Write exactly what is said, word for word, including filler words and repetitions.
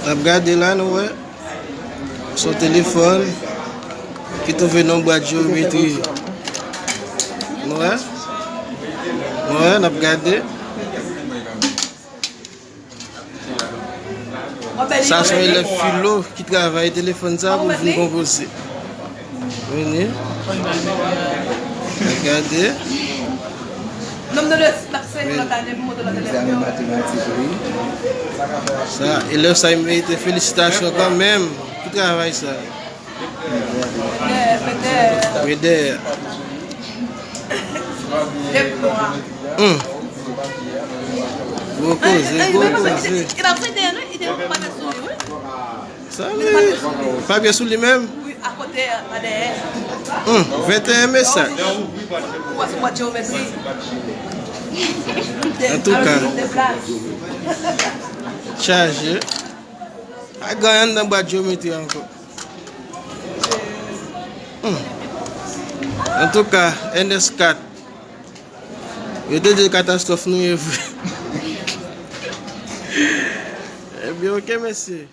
N ap gade la, nou wè. Se yon telefòn ki twouve nan yon bwat jewometri. Nou wè? Nou wè, n ap gade. Sa se yon elèv filo ki travay telefòn sa pou l vin konpoze. Vini. Gade. Wi. Sa, elèv sa, li merite felisitasyon kanmenm pou travay sa. Mede. Hmm. Gwo koze, gwo koze. Sa li, papye sou li menm? Hmm, venteyen mesaj. Antouka, chaje. Pa gen anyen nan bwat jewometri ankò. Hmm. Antouka, N S kat. Yo te di katastwòf nou ye vre. Ebyen, oke, mesye.